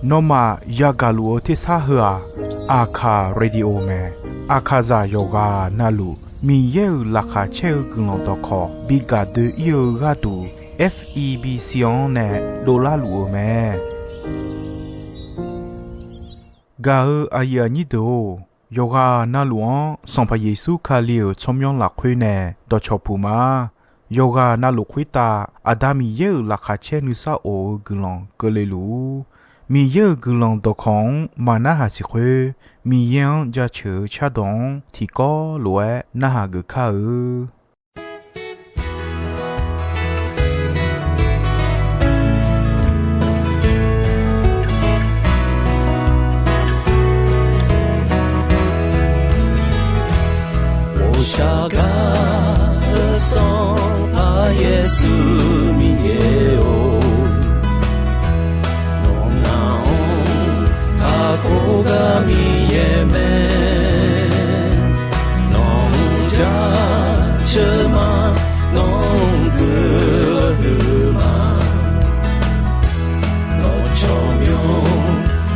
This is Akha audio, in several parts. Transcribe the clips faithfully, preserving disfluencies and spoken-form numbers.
Nawmaf yagaq luf-eu tersar heu-aq, Aqkaq Radio mae. Aqkaqzaq yawqghaq navluf Miqyaer-euq laqkhaq caer-eu guiqlanq dawqkawq bi gaq doe-ir-eu gharduq, F E B C-anr nae dovlar luf-eu mae. Gaq-eu aqyuif aqnyir deuq-or, yawqghaq navluf-anr Sanqpaq Yeqsur Kali-euq tsawrmyanr lafkhoer nae dawqcawq puq ma. Yawqghaq navluf khoertav Aqda Miqyaer-euq laqkhaq caer nuisar of-eu guiqlanq keuvle luf-ur. Miqyaer-euq guiqlanq dawqkawq-anr maq narhaq siq khoer, Miqyaer-anr jaceuq-eu cardawq-anr tiqkawv lof-aer narhaq geuf kar-eu. 我下嘎的上怕耶稣名也哦，我那哦，他可个名也没。 Nawq-anr jaceuq ma, nawq-anr guiqlanq huiq ma, nawq tsawrmyanr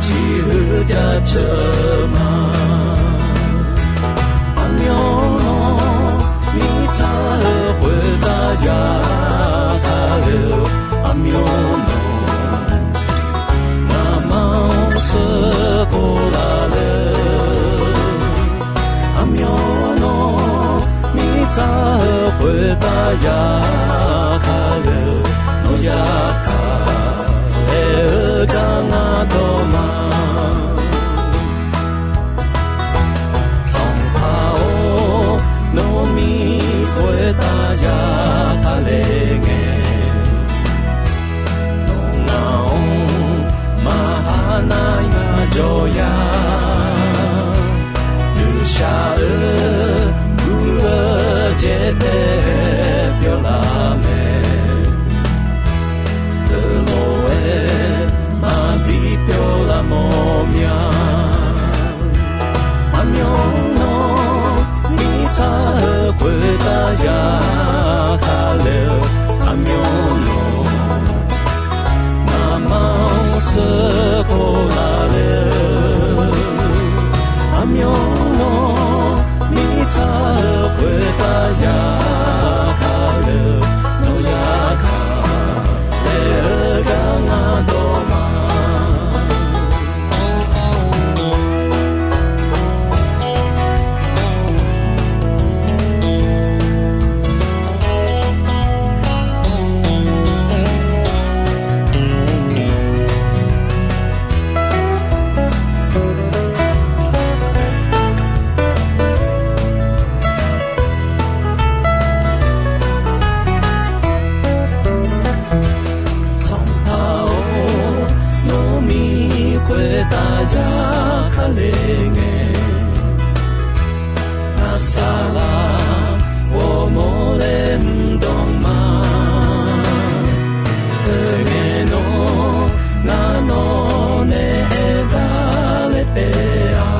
ciqhuiq jaceuq ma. Aqmyan nawq mirtsaq-eu khoertav ya kale-eu, aqmyan nawq ngamaf-anr sheuqkhof laf le. Aqmyan nawq mirtsaq-eu khoertav ya kale-eu, nawq ya kale-eu gar ngar dawq ma. Sanqpaq-or, nawq mir khoertav ya kale ngae, nawq ngaq-anr maqha nar ngar jawr ya. Nuishaq-eu guv-eu jeqtae pyawr laf mae. Teulof-aer maqbi pyawr laf mawr mya. Aqmyan nawq mirtsaq-eu khoertav ya kale-eu, aqmyan nawq ngamaf-anr sheuqkhof laf le-eu, aqmyan nawq mirtsaq-eu khoertav ya kale-eu, nawq ya kale-eu gar ngar dawq ma. Sanqpaq-or, nawq mir khoertav ya kale ngae, ngar saqlaq ghawrmawr laer mr dawq ma. Heungae nawr ngar nawq nae aertaq laer taef-a.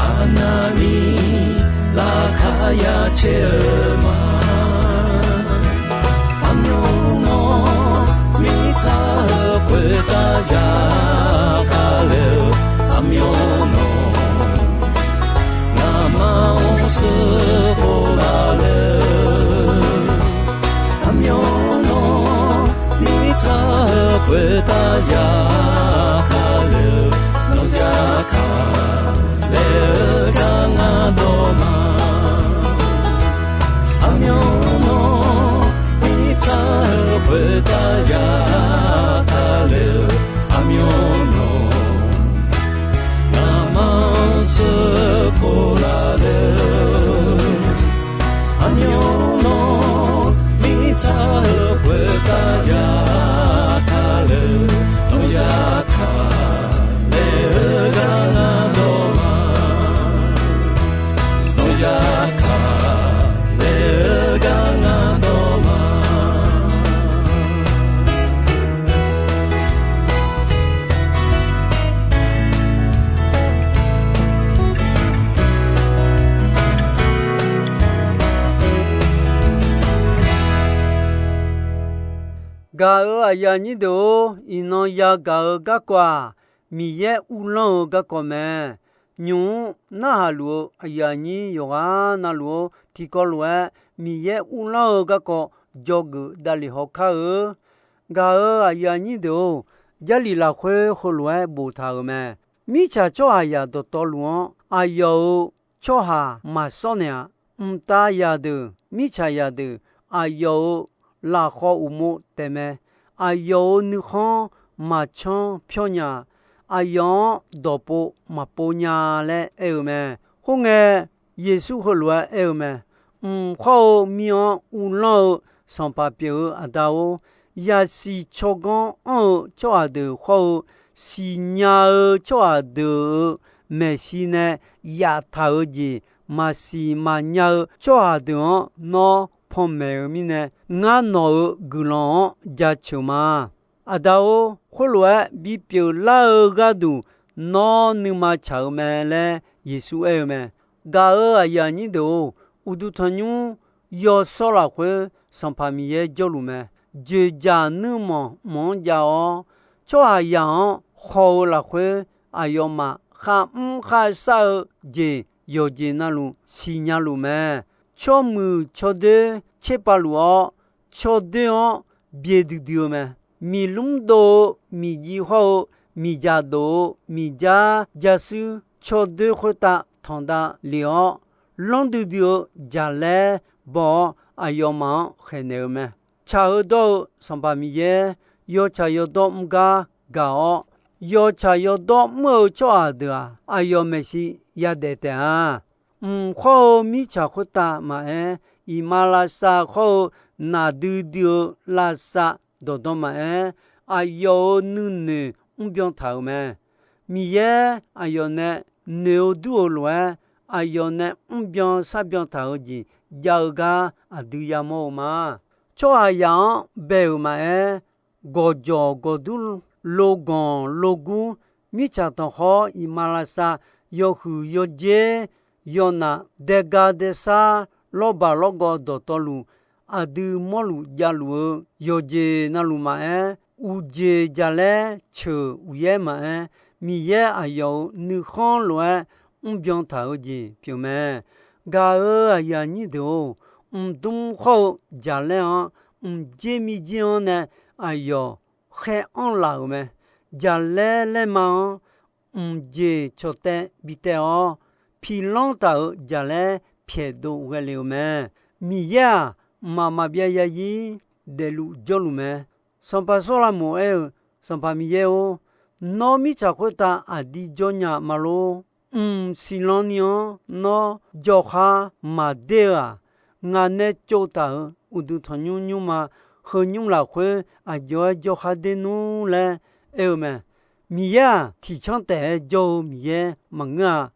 Aqnavni laqkhaq ya caer-eu ma. Aqmyan nawq mirtsaq-eu khoertav ya kale-eu, aqmyan nawq ngamaf-anr sheuqkhof laf le-eu, aqmyan nawq mirtsaq-eu khoertav ya kale-eu, nawq ya kale-eu gar ngar dawq ma. Aqmyan nawq mirtsaq-eu khoertav ya kale-eu, aqmyan nawq ngamaf-anr sheuqkhof laf le-eu, aqmyan nawq mirtsaq-eu khoertav ya kale-eu, nawq ya kale-eu gar ngar dawq ma. Gaq-euq aqyuif aqnyir deuq-or, iqnan yagaq-eu garkawv-aq, Miqyaer uvlanr-eu garkawv mae. Nymq-mr narhaq luf-eu aqyuif aqnyir yawqghaq navluf-or, tiqkawv lof-aer Miqyaer uvlanr-eu garkawv dzawgeuf davlef haw kar-eu. Gaq-euq aqyuif aqnyir deuq-or, Jarlif lafkhoer heulof-aer boftaq-euq mae. Mirtsaq tsawrhaqzaq dawqtawvluf-anr aqyawf-euq tsawrhaq maqsawr naeq-aq, mqtav zaqdeuq, mirtsaqzaq deuq, aqyawf-euq lafkhawv uqmov taefmae. Aqyawf-euq nuikhanr maqcanr pyawr nya-aq, aqyawf-anr dawqpov maqpov nya laer aer-eu mae. Khoerngae, Yeqsur heulof-aer aer-eu mae. Mq khawr-eu mir-anr uvlanr-eu Sanqpaq pyeuf-eu Aqda-or, yasiq tsawrganr anr-eu tsawrhaq deuq khawr-eu siqnya-eu tsawrhaq deuq-euq maeqshi nae yaftaq-eu jeq maqsiq maqnya-eu tsawrhaq deuq-anr nawr panmaeq-eu mirnae, ngar nawq-euq guiqlanq-anr jaceuq ma. Aqda-or, khoerlof-aer bipyeuf lar-eu gharduq nawr nuima tsaq-eu mae laer Yeqsur aer-eu mae. Gaq-euq aqyuif aqnyir deuq-or, uqduq tanqnymr yawshawr lafkhoer Sanqpaq Miqyaer jawrluf mae. Dzoeqdzaq nuirmanq mq-anr jav-awr, tsawrhaqzaq-anr haw-eu lafkhoer aqyawfmaf kharmr kharshar-eu jeq yawqjeq navluf siqnya luf mae. Tsawrmuiq tsawrdoer tserpav luf-awr, tsawrdoer-anr byae duidui-eu mae. Miqlmr dov-eu miqjiv hawr-eu miqdzaq dov-eu miqdzar jarshuir tsawrdoer khoertav tanqdav lef-awr, lanr duidui-eu jaqlaer baw-awr aqyawfmaf-anr khaeqnaeq-eu mae. Tsaq-eu dawr-eu Sanqpaq Miqyaer yawtsaq yawdawr mr gar gaq-awr, yawtsaq yawdawr mr-eu tsawrhaq deuq-aq, aqyawf maeqshi yadaef taef-a. Mq khawr-eu mirtsaq khoertav maqaer, iqmalavshav khawr-eu naqdui dui-eu lavshav dawqdan maqaer, aqyawf-euq nuinoeq mrbyan taq-euq mae. Miqyaer aqyawf nae noeq-eu dur-euq lof-aer, aqyawf nae mrbyan sharbyan taq-eu jeq jav-eu gar aqdui yamawr-eu ma. Tsawrhaqzaq-anr bae-euq maqaer, gawqjawq gawqdur, loganq logur, mirtsaq tanqkhawr iqmalavshav, yawhuiq yawdzer, yawnaf, daega daesar, lawrbaq lawrgawv dawqtawvluf, aqdui mawrluf javluf-eu yawqjeq navluf maqaer, uqjeq jaqlaer ceuq uqyaer maqaer, Miqyaer aqyawf-euq nuikhanr lof-aer mrbyan taq-eu jeq pyeufmae. Gaq-euq aqyuif aqnyir deuq-or, mqdmr khawr-eu jaqlaer-anr, mqjer mirjer-anr nae aqyawf khaer anr laf-euq mae. Jaqlaer laerma-anr mqjeq cawqtaev bi taev-awr, pilanr taq-euq jaqlaer pyaeqdov ghae le-euq mae. Miqyaer-aq, mqmaq maqbyav yazir daefluf jawrluf mae. Sanqpaq Sawrlavmof aer-eu, Sanqpaq Miqyaer-or, nawr mirtsaq khoertav aqdir jawr nya ma lor. Mq siqlan ni-anr nawr jawrkhar maqder-eu-aq, ngaq nae tsovtaq-euq uqduq tanqnymr nymrma heu nymr lafkhoer aqjox-aer jawrkhar der nmr laer aer-eu mae. Miqyaer-aq, tiqcanr taef-aer jawr-eu Miqyaer maqngeur-a.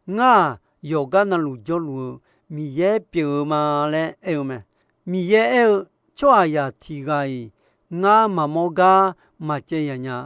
Ngar-aq, yawqgar navluf jawrluf-eu Miqyaer pyeuf-eu ma laer aer-eu mae. Miqyaer aer-eu, tsawrhaqzaq tiq ghaq-iq ngar maqmawr gar maqcaev yaq nya.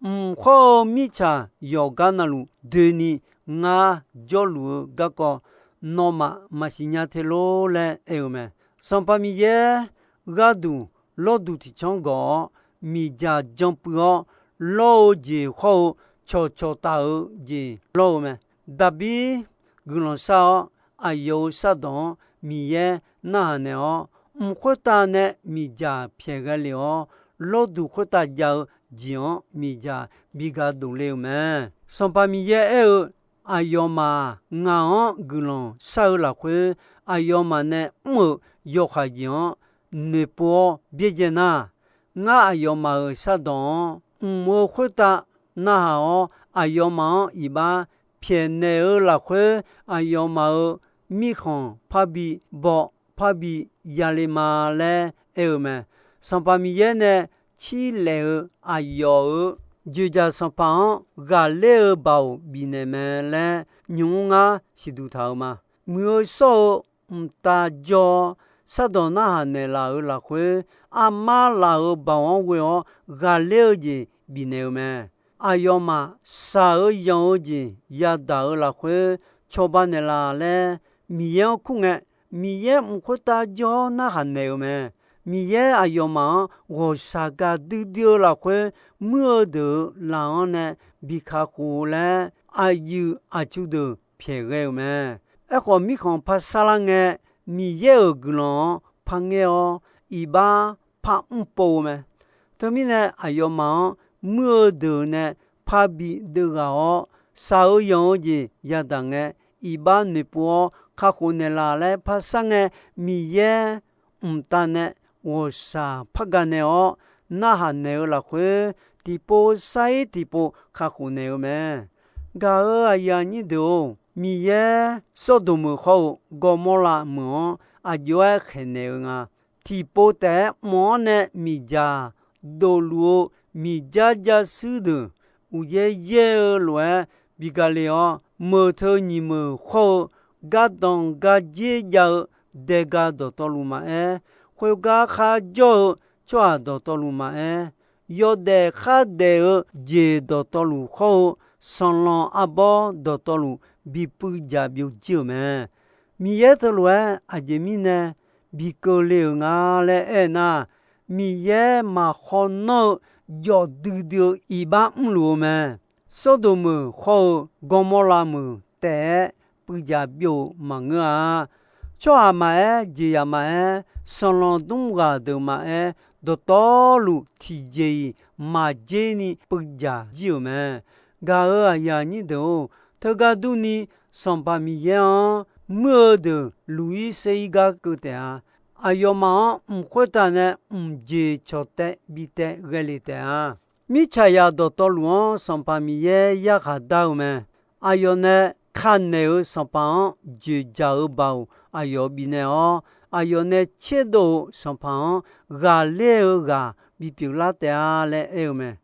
Mq khawr-eu mirtsaq yawqgar navluf doeni ngar jawrluf-eu garkawv nawmaf maqsiq nya te lor laer aer-eu mae. Sanqpaq Miqyaer gharduq lawrduq tiqcanr gawq-awr, miqdzaq janpuiv-awr, lawr-eu jeq khawr-eu cawqcawq taf-eu jeq lawr-eu mae. Daqbir guiqlanq shar-awr, aqyawf-euq shardawq-anr Miqyaer narhaq naeq-awr, mq khoertav nae miqdzaq pyaeq ghae lef-awr, lawrduq khoertav jav-eu jeq-anr miqdzaq bi gaq dof le-euq mae. Sanqpaq Miqyaer aer-eu, aqyawfmaf ngaq-anr guiqlanq shar-eu lafkhoer, aqyawfmaf nae mr-euq yawkhav jeq-anr noeqpov-awr byaerdzae nar, ngar aqyawfmaf-euq shardawq-anr mq-eu khoertav narhaq-awr, aqyawfmaf-anr iqbax pyaeqnaeq-eu lafkhoer, aqyawfmaf-euq mirkhanq parbi baw parbi yale ma laer aer-eu mae. Sanqpaq Miqyaer nae cirlaef-eu aqyawf-euq dzoeqdzaq sanqpaq-anr ghaqler-eu baoq bifnaeq mae laer nymq-mr ngar siqduq taq-eu ma. Muiq-eu shawr-eu mqtav jawr-awr, shardawq narhaq naeqlaf-euq lafkhoer, armar laf-euq baoq-anr ghoe-awr ghaqler-eu jeq bifnaeq-eu mae. Aqyawfmaf shaq-eu yanq-eu jeq yadaq-eu lafkhoer cawba naeqlaf laer Miqyaer-anr kur ngae, Miqyaer mq khoertav jawr-awr narhaq naeq-eu mae. Miqyaer aqyawfmaf-anr ghawqshaq gaqdui dui-eu lafkhoer, muir-eu deuq-euq laf-anr nae bi kakhof-eu laer, aqyuif aqtsu deuq pyaeqghae-euq mae. Aerkhawf, mirkhanq par sarlar ngae, Miqyaer-euq guiqlanq-anr par ngaer-awr, iqbax par mr pov-eu mae. Teumirnae, aqyawfmaf-anr muir-eu deuq nae parbi deuvghaq-awr, shaq-eu yanq-eu jeq yadaq ngae, iqbax noeqpov-awr kakhof naeqlaf laer par sar ngae, Miqyaer mqtav nae ghawqshaq par gaqnaeq-awr, narhaq naeq-eu lafkhoer, tiqpov sar-ir tiqpov kakhof naeq-eu mae. Gaq-euq aqyuif aqnyir deuq-or, Miqyaer Sawrdoq meuq hawr-eu Gawrmawrlav meuq-anr aqjox-aer khaeqnaeq-eu nga. Tiqpov taef-aer mq-anr nae miqdzaq dofluf-eu miqdzar dzarshuir deuq uqyaer yaer-eu lof-aer bi gale-awr, meuq teu nyiq meuq hawr-eu gardanq gardzer jav-eu daega dawqtawvluf maqaer, khoergar kharjawr-eu tsawrhaq dawqtawvluf maqaer, yawdaef khardaef-eu jeq dawqtawvluf hawr-eu sanqlanq arbawr dawqtawvluf bi puivdzaq byovjir-euq mae. Miqyaer teulof-aer aqjeq mirnae bi keuvle-euq nga laer aernar, Miqyaer maqkhawv nanr-eu jawf duidui-eu iqbax mrluf-eu mae. Sawrdoq meuq hawr-eu Gawrmawrlav meuq taef-aer puivdzaq byov-eu maqngeur-a. Tsawrhaq maqaer, jeqzaq maqaer, sanqlanq dmr ghaq deuq maqaer, dawqtawvluf tiqjeq-iq maqdzer ni puivdzaq jir-euq mae. Gaq-euq aqyuif aqnyir deuq-or, teugar durni, Sanqpaq Miqyaer-anr muir-eu deuq luq-ir ser-ir gar keuv taef-a. Aqyawfmaf-anr mq khoertav nae mqjeq cawq taev bi taev ghae le taef-a. Mirtsaqzaq dawqtawvluf-anr Sanqpaq Miqyaer yarkhaq dar-eu mae. Aqyawf nae kanaeq-euq Sanqpaq-anr dzoeqdzaq-eu baoq aqyawf bifnaeq-awr, aqyawf nae tserdov-euq Sanqpaq-anr ghaqler-eu ghaq bipyeuf lar taef-a laer aer-eu mae.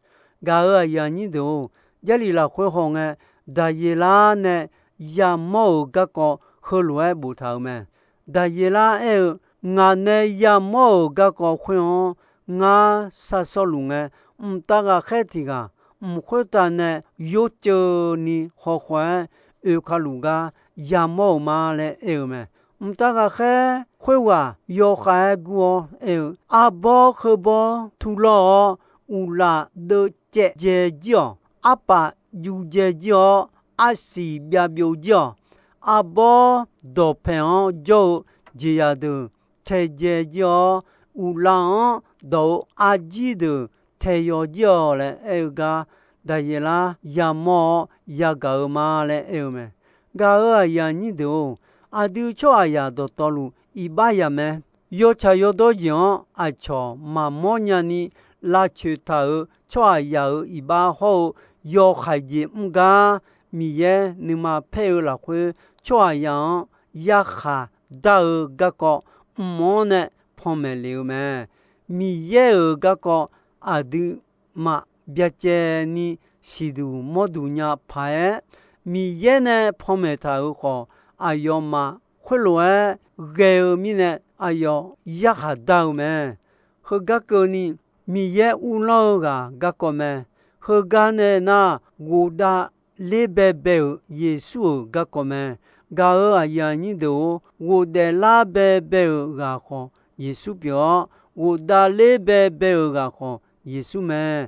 Gaq-euq aqyuif aqnyir deuq-or, Jarlif lafkhoer hawngae, Daqyeqlar nae yamawr-euq garkawv heulof-aer boftaq-euq mae. Daqyeqlar aer-eu, Ngaq nae yamawr-euq garkawv khoer-anr ngar sar sawrluf ngae, mqtav ghaqkhaer tiq ghaq mq khoertav nae yorceuvni hawkhaw-aer oeka luf gar yamawr-euq ma laer aer-eu mae. Mqtav ghaqkhaer khoerghaq yawkhav-aer gur-awr aer-eu, Arbawr heubawr tulawr-awr, uqlaf deuvcaev dzae jir-awq. Arpaf juv dzae jir-awr, arsiq byav byov jir-awq. Arbawr dawqpaeq-anr jawr-eu jeqzaq deuq taedzae jir-awr, uqlaf-anr dawq-eu arjir deuq taeyaw jir-awq laer aer-eu gar, Daqyeqlar yamawr-awr yagaq-eu ma laer aer-eu mae. Gaq-euq aqyuif aqnyir deuq-or, aqdui tsawrhaqzaq dawqtawvluf iqbax yamq mae. Yawtsaq yawdawr jeq-anr aqcawq maqmawr nyani lavcoeq taq-euq tsawrhaqzaq-euq iqbax hawr-eu yawkhaeq jeq mr gar, Miqyaer nuima paer-eu lafkhoer tsawrhaqzaq-anr yarkhaq dar-eu garkawv mq-anr nae panmaeq lef-eu mae. Miqyaer-euq garkawv aqduimaf byacaevni siqduq mawrduq nya paq-aer, Miqyaer nae panmaeq taq-euq khawf, aqyawfmaf khoerlof-aer ghae-eu mirnae aqyawf yarkhaq dar-eu mae. Heugar keuvni, Miqyaer uvlanr-eu ghaq garkawv mae. Heugar nae nar, ghofdav ler baebae-euq Yeqsur-euq garkawv mae. Gaq-euq aqyuif aqnyir deuq-or, ghofdaef lar baebae-euq ghaq khawf Yeqsur pyeuf-awr, ghofdav ler baebae-euq ghaq khawf Yeqsur mae.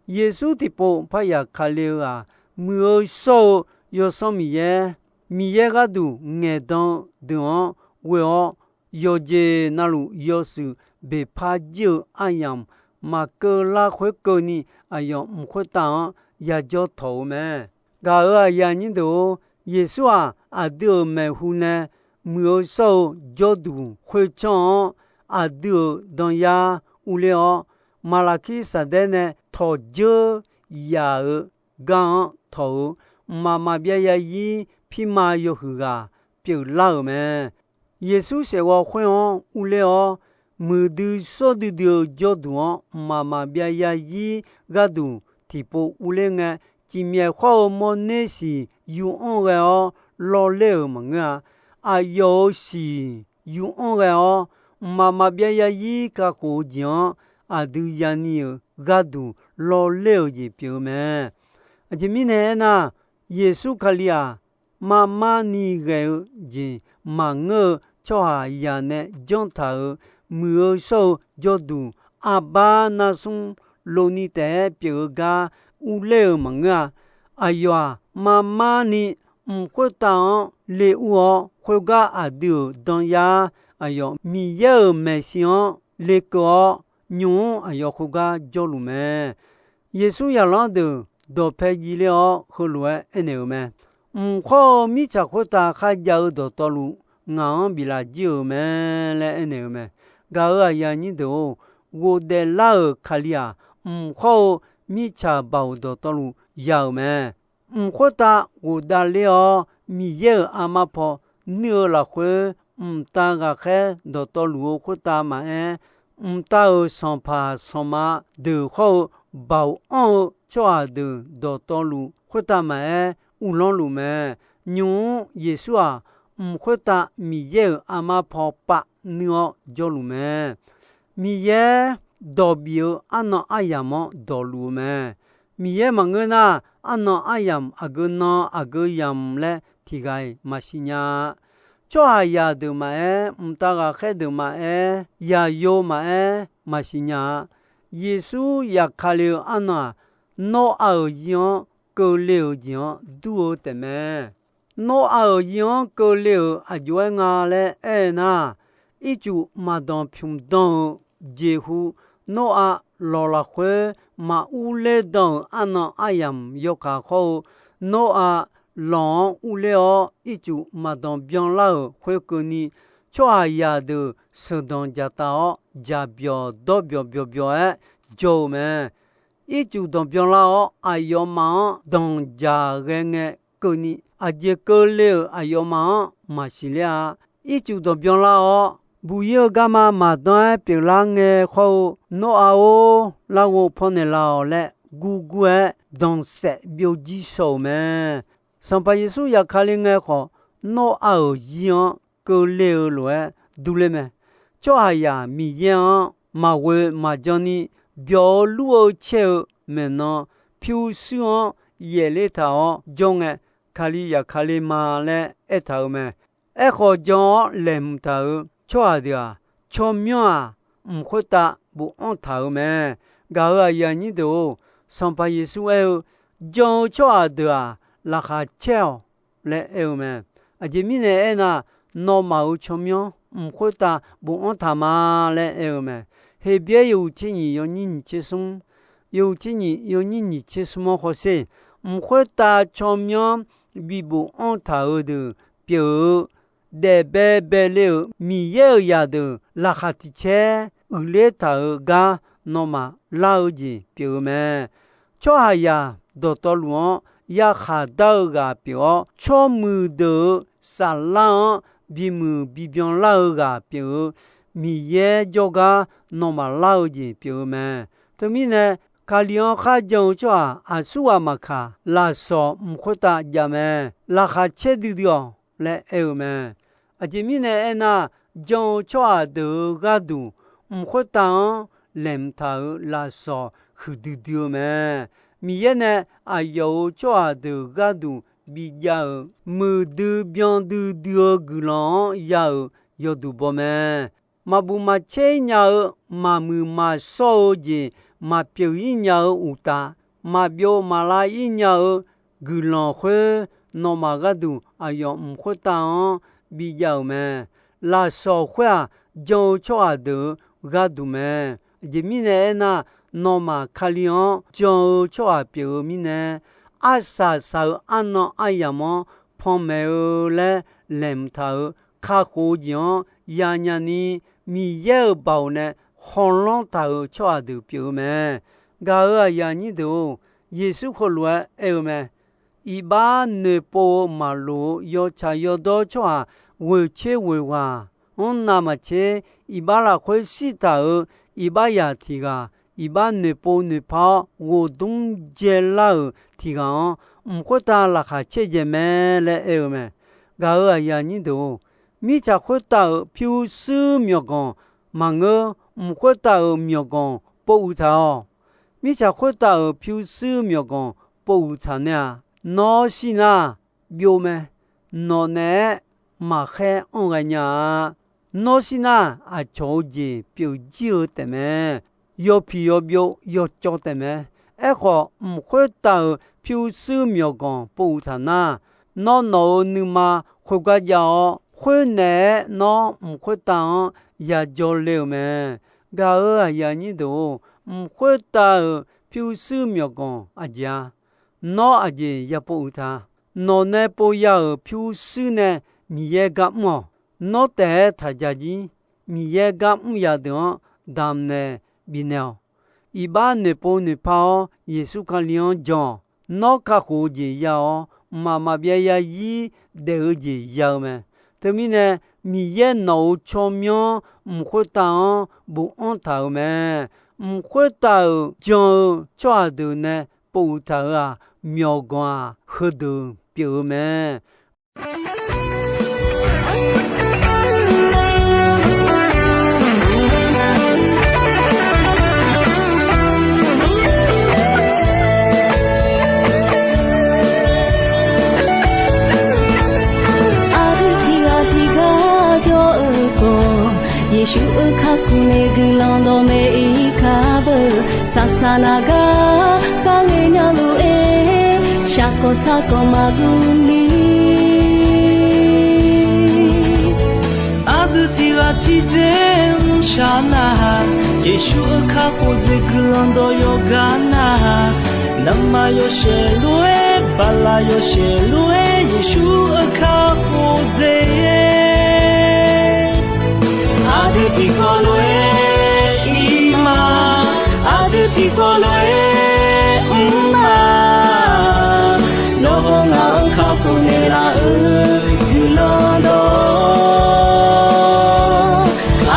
Yeqsur tiqpov paryaq kale-eu-aq, Muiq-eu shawr-eu Yawsanr Miqyaer, Miqyaer gharduq ngaeqdan-eu deuq-anr ghoe-awr, yawqjeq navluf yawshuif beqpar jir-eu aryamq maqkeuv lar khoerkeuvni, aqyawf mq khoertav-anr yajawr tawq-eu mae. Gaq-euq aqyuif aqnyir deuq-or, Yeqsur-aq, aqdui-euq maeqhu nae muiq-eu shawr-eu jawrduq khoertsanr-anr aqdui-euq danyar urler-awr, Maqlaqkir Saqdaer nae tawqdzeur yaf-euq gar-anr tawq-eu mqmaq maqbyav yarzir pirma yawhuiq ghaq pyeuflar-euq mae. Yeqsur saeqghawv khoer-anr urler-awr, muiqdui shawr duidui-eu jawrduq-anr mqmaq maqbyav yarzir gharduq tiqpov urler ngae, cifmyaef khawr-eu mawrner siq yuranr ghae-awr lawrler-euq maqngeur-a. Aqyawf-euq siq yuranr ghae-awr, mqmaq maqbyav yarzir kakhof-eu jeq-anr aqdui yani-euq gharduq lawrler-euq jeq pyeuf-eu mae. Aqjeq mirnae aernar, Yeqsur Kali-aq, marmar ni ghae-eu jeq maqngeur-eu tsawrhaqzaq nae janr taq-euq muiq-eu shawr-eu jawrduq, arbar narsmr lov ni taef-aer pyeuf-eu gar urler-euq maqngeur-a. Aqyawf-aq, marmar ni mq khoertav-anr le ur-awr, khoergar aqdui-euq danyar aqyawf Miqyaer-euq maeqshi-anr lekeuv-awr, nymq-mr aqyawf khoergar jawrluf mae. Yeqsur zaqlanr deuq dawqpae jiv ler-awr, heulof-aer aernaeq-euq mae. Mq khawr-eu mirtsaq khoertav kharjav-eu dawqtawvluf, ngaq-anr biflaf jir-euq mae laer aernaeq-euq mae. Gaq-euq aqyuif aqnyir deuq-or, ghofdaef lar-euq Kali-aq, mq khawr-eu mirtsaq baoq dawqtawvluf ya-euq mae. Mq khoertav ghofdav ler-awr, Miqyaer-euq armar paw nuir-eu lafkhoer, mqtav ghaqkhaer dawqtawvluf-eu khoertav maqaer, mqtav-euq sanqpaq sanqma deuq khawr-eu baoq anr-eu tsawrhaq deuq dawqtawvluf khoertav maqaer, uvlanr luf mae. Nymq-mr Yeqsur-aq, mq khoertav Miqyaer-euq armar paw pav nuir-awr jawrluf mae. Miqyaer dawq bif-eu arnan aryamq-anr dawqluf-eu mae. Miqyaer maqngeur nar, arnan aryamq aqgeu nan aqgeu yamq laer tiq ghaq-iq maqsiq nya-a. Tsawrhaqzaq deuq maqaer, mqtav ghaqkhaer deuq maqaer, yaqyo maqaer, maqsiq nya-a. Yeqsur zafkale-eu arnan-aq, Noraq-euq zir-anr keuvle-euq jeq-anr dur-eu taefmae. Noraq-euq zir-anr keuvle-euq aqjox-aer nga laer aer-eu nar, ircuf maqdanq pymq dan-eu jeqhu, Noraq lawq lafkhoer maqur ler dan-euq arnan aryamq yawkaq khawr-eu, Noraq lawq-anr urler-awr ircuf maqdanq byanlar-euq khoerkeuvni, tsawrhaqzaq deuq sheuqdanq dzaqtaf-awr, dzaqbyawq dawrbyawq byawqbyawq-aer jawr-eu mae. Ircuf danqbyan lar-awr, aqyawfmaf-anr danqdzaq ghae ngae keuvni, aqjeq keuvle-euq aqyawfmaf-anr maqsiq ler-a. Ircuf danqbyan lar-awr, buq-ir-eu garma maqdan-aer pyeuflar ngae khawr-eu, Noraq-or, larghov pawnaeq laf-awq laer gurgur-aer danqsaef byovjir shaw-euq mae. Sanqpaq Yeqsur zafkale ngae khawf, Noraq-euq zir-anr keuvle-eu lof-aer durler mae. Tsawrhaqzaq Miqyaer-anr maqghoe maqjan ni, byawq-eu lur-eu caer-eu maeqnan pyurshuir-anr yaefler taq-awr jawr ngae, Kali zafkale ma laer aertaq-euq mae. Aerkhawf, jan-awr laeqhmq taq-euq tsawrhaq deuq-aq, tsawrmyanr-aq, mq khoertav bofanr taq-euq mae. Gaq-euq aqyuif aqnyir deuq-or, Sanqpaq Yeqsur aer-eu, jan-eu tsawrhaq deuq-aq, laqkhaq caer-awq laer aer-eu mae. Aqjeq mirnae aernar, nawmaf-euq tsawrmyanr mq khoertav bofanr taq ma laer aer-eu mae. Heqbyaer yawhuiq tser nyiq yawnyir nyiq tser smr, yawhuiq tser nyiq yawnyir nyiq tser smr-anr hawsher. Mq khoertav tsawrmyanr bi bofanr taq-eu deuq pyeuf-eu, daef baebae le-euq Miqyaer-euq zaqdeuq laqkhaq tiq caer uiqler taq-euq gar nawmaf lar-eu jeq pyeuf-eu mae. Tsawrhaqzaq dawqtawvluf-anr yarkhaq dar-eu ghaq pyeuf-awr, tsawrmuiq deuq-euq saflar-anr bimuiq bibyan lar-eu ghaq pyeuf-eu, Miqyaer jawrgar nawmaf lar-eu jeq pyeuf-eu mae. Teumirnae, Kali-anr kharjan-eu tsawrhaq aqsurghaq maqkaq, lafsawq mq khoertav jav mae. Laqkhaq caer duidui-awq laer aer-eu mae. Aqjeq mirnae aernar, jan-eu tsawrhaq deuq-euq gharduq, mq khoertav-anr laeqhmq taq-euq lafsawq huiqdui dui-eu mae. Miqyaer nae aqyawf-euq tsawrhaq deuq gharduq bijav-euq muiqdui byandui dui-eu guiqlanq-anr ya-euq yawduq baw mae. Maqbuf maqcaer-ir nya-eu, maqmuiq maqshawr-eu jeq maqpyeuf-ir nya-eu uqtaf, maqbyov maqlav-ir nya-eu guiqlanq khoer, nawmaf gharduq aqyawf mq khoertav-anr bijav-euq mae. Lafsawq khoer-aq, jan-eu tsawrhaq deuq-euq gharduq mae. Aqjeq mirnae aernar, nawmaf Kali-anr jan-eu tsawrhaq pyeuf-eu mirnae, arsaq saq-eu arnan aryamq-anr panmaeq-eu laer laeqhmq taq-euq kakhof-eu jeq-anr yanya ni, Miqyaer-euq baoq nae khawlanr taq-euq tsawrhaq deuq pyeuf-eu mae. Gaq-euq aqyuif aqnyir deuq-or, Yeqsur heulof-aer aer-eu mae. Iqbax noeqpov-eu maqloq-eu yawtsaq yawdawr tsawrhaq ghoeqtser ghoeqghaq-anr navmaqtser, iqbax lafkhoer shirtaq-euq iqbaxzaq tiq ghaq, iqbax noeqpov noeqpar-awr ghoqdmr dzaelar-euq tiq ghaq-anr, mq khoertav laqkhaq caerdzae mae laer aer-eu mae. Gaq-euq aqyuif aqnyir deuq-or, mirtsaq khoertav-euq pyurshuir myawqganq maqngeur, mq khoertav-euq myawqganq povuiq taq-awq. Mirtsaq khoertav-euq pyurshuir myawqganq povuiq taq nae-aq, nawr shir nar, byov mae. Nawq naeq-aer maqkhaer anr ghae nya-a. Nawr shir nar, aqcawq-eu jeq pyeuf jir-eu taefmae. Yawpiq yawbyov yawcawv taefmae. Aerkhawf, mq khoertav-euq pyurshuir myawqganq pov uqtaq nar, nawr nawq-euq nuima khoergar jav-awr, khoernaeq-aer nawr mq khoertav-anr yajawr le-euq mae. Gaq-euq aqyuif aqnyir deuq-or, mq khoertav-euq pyurshuir myawqganq aqjeq-a? Nawr aqjeq yapov uqtaq? Nawq nae pov ya-euq pyurshuir nae Miqyaer gar mr-awq. Nawr taef-aer taq ja jir. Miqyaer gar mr ya deuq-anr damq naeq bifnaeq-awq. Iqbax noeqpov noeqpa-awr Yeqsur Kali-anr jan-awq. Nawr kakhof-eu jeq ya-awr, mqmaq maqbyav yarzir daef-eu jeq ya-eu mae. Teumirnae, Miqyaer nawq-euq tsawrmyanr mq khoertav-anr bofanr taq-euq mae. Mq khoertav-euq jan-eu tsawrhaq deuq nae pov uqtaq-euq-aq, myawqganq-aq, heudeuq pyeuf-eu mae. Aqdui tiqghaq tiqgar jawr-eu khawf, Yeqsur-euq kakhof nae guiqlanq dawqmaeq-ir kar beuq. Saqsaq naq gar kharghae nya lof-aer, shaqkawq sarkawq maqguv ni. Aqdui tiqghaq tiqdzer mrshaq nar-aq, Yeqsur-euq kakhof dzaeq guiqlanq dawq yawqgar nar-aq, navmaqyawshaef lof-aer, bala yawshaef lof-aer, Yeqsur-euq kakhof dzaeq. Aqdui tiqkawv lof-aer ir ma, aqdui tiqkawv lof-aer mr ma. Nawr hawr ngaq-anr kakhof naeqlaf-euq guiqlanq dawq,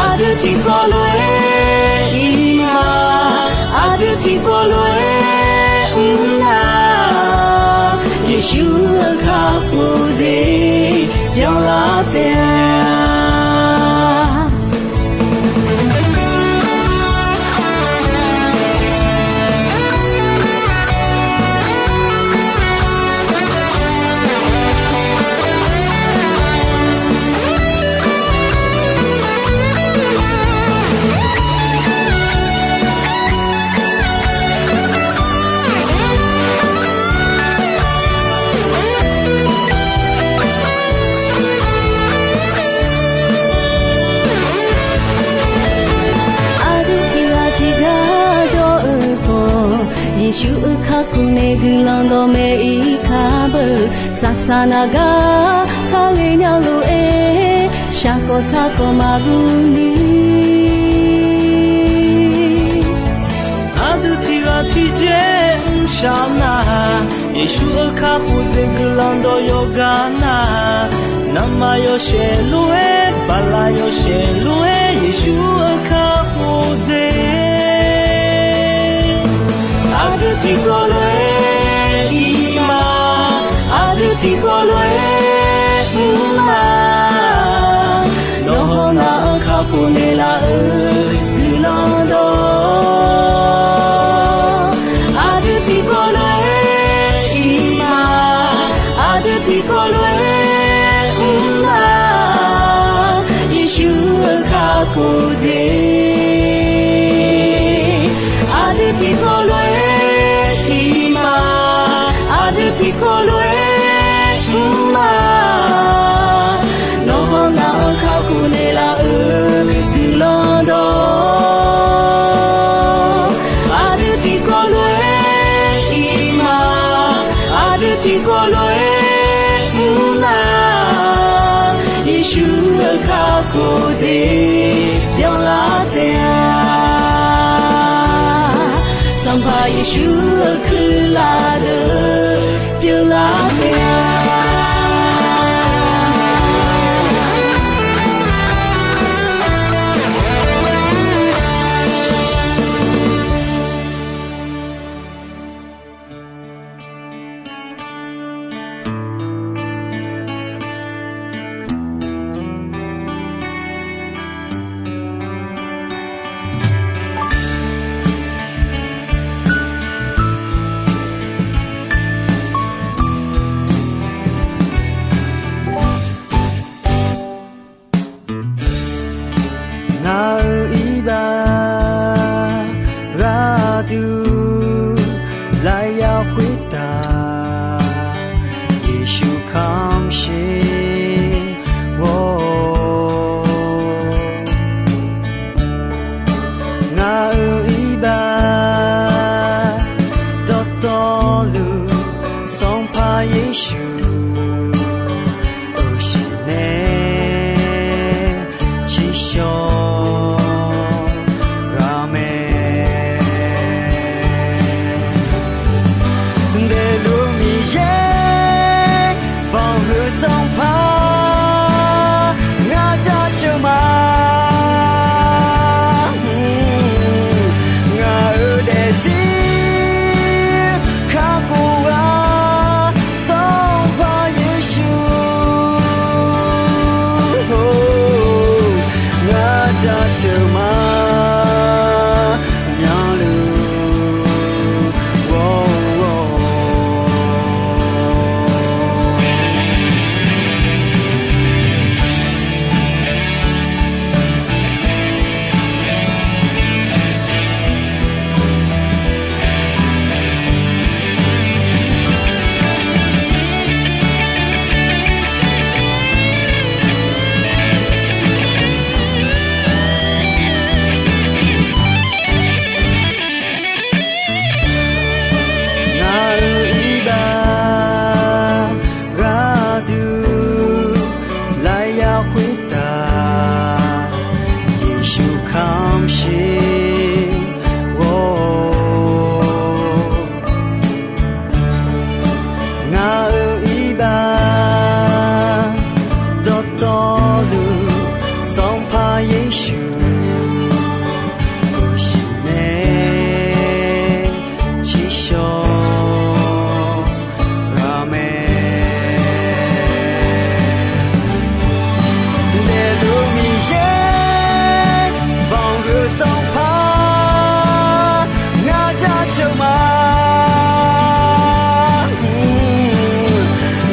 aqdui tiqkawv lof-aer ir ma, aqdui tiqkawv lof-aer mr na. Yeqsur-euq kakhof dzaeq byanlar taef-a. Aqdui tiqghaq tiqgar jawr-eu khawf, Yeqsur-euq kakhof nae guiqlanq dawqmaeq-ir kar beuq. Saqsaq naq gar kharghae nya lof-aer, shaqkawq sarkawq maqguv ni. Aqdui tiqghaq tiqdzer mrshaq nar-aq, Yeqsur-euq kakhof dzaeq guiqlanq dawq yawqgar nar-aq, navmaqyawshaef lof-aer, bala yawshaef lof-aer, Yeqsur-euq kakhof dzaeq. Aqdui tiqkawv lof-aer ir ma, aqdui tiqkawv lof-aer mr ma. Nawr hawr ngaq-anr kakhof naeqlaf-euq guiqlanq dawq, aqdui tiqkawv lof-aer ir ma, aqdui tiqkawv lof-aer mr ma. Yeqsur-euq kakhof dzaeq. Aqdui tiqkawv lof-aer ir ma, aqdui tiqkawv lof-aer mr ma. Nawr hawr ngaq-anr kakhof naeqlaf-euq guiqlanq dawq, aqdui tiqkawv lof-aer ir ma, aqdui tiqkawv lof-aer mr ma. Yeqsur-euq kakhof dzaeq byanlar taef-a. Sanqpaq Yeqsur-euq kuirlaf deuq pyeuflar taef-a. duq lavyar khoertav, Yeqsur kamq shir-or. Ngaq-euq iqbax dawqtawvluf, Sanqpaq Yeqsur, euqshiq nae tsiqshawq ghaq mae. Daefluf Miqyaer, banqhuiq Sanqpaq, ngar jaceuq ma. Ngaq-euq daefzir kakhof-a, Sanqpaq Yeqsur, ngar jaceuq ma, myanluf-or. Ngaq-euq iqbax gharduq lavyar khoertav, Yeqsur kamq shir-or. Ngaq-euq iqbax dawqtawvluf, Sanqpaq Yeqsur, euqshiq nae tsiqshawq ghaq mae. Daefluf Miqyaer, banqhuiq Sanqpaq, ngar jaceuq ma.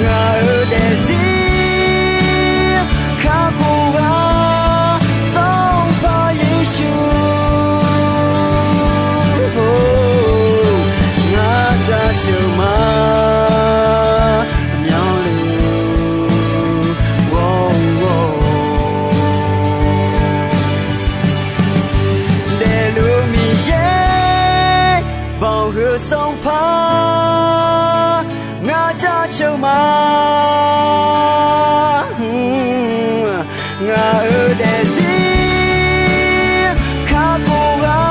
Ngaq-euq daefzir kakhof-a, Sanqpaq Yeqsur, ngar jaceuq ma, myanluf-or. Daefluf Miqyaer, banqhuiq Sanqpaq, ngar jaceuq ma. Ngaq-euq daefzir kakhof-a,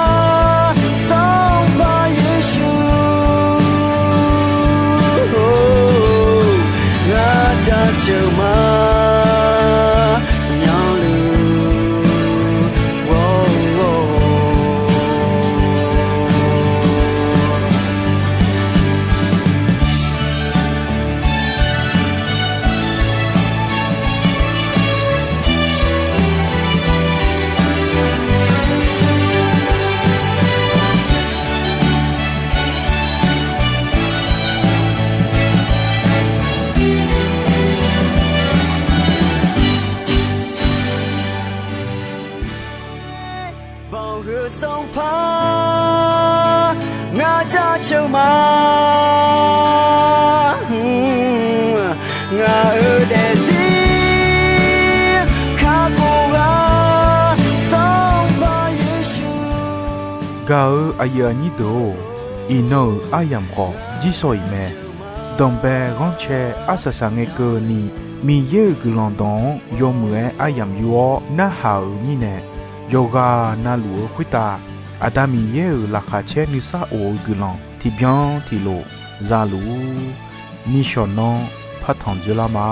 Sanqpaq Yeqsur, ngar jaceuq ma, myanluf-or. Banqhuiq Sanqpaq, ngar jaceuq ma. Ngaq-euq daefzir kakhof-a, Sanqpaq Yeqsur. Gaq-euq aqyuif aqnyir deuq-or, iqnan-euq aryamq khawf jirsawq iq mae. Danqbae ghanrcae arsaq saq ngae keuvni, Miqyaer-euq guiqlanq dawq-anr yawmuiq-aer aryamq yur-awr narhaq-euq mirnae, yawqghaq navluf-eu khoertav Aqda Miqyaer-euq laqkhaq caer nuisar of-eu guiqlanq tiqbyan tiqlof za luf-ur. Nishawq nanr partanq dzoerlar ma.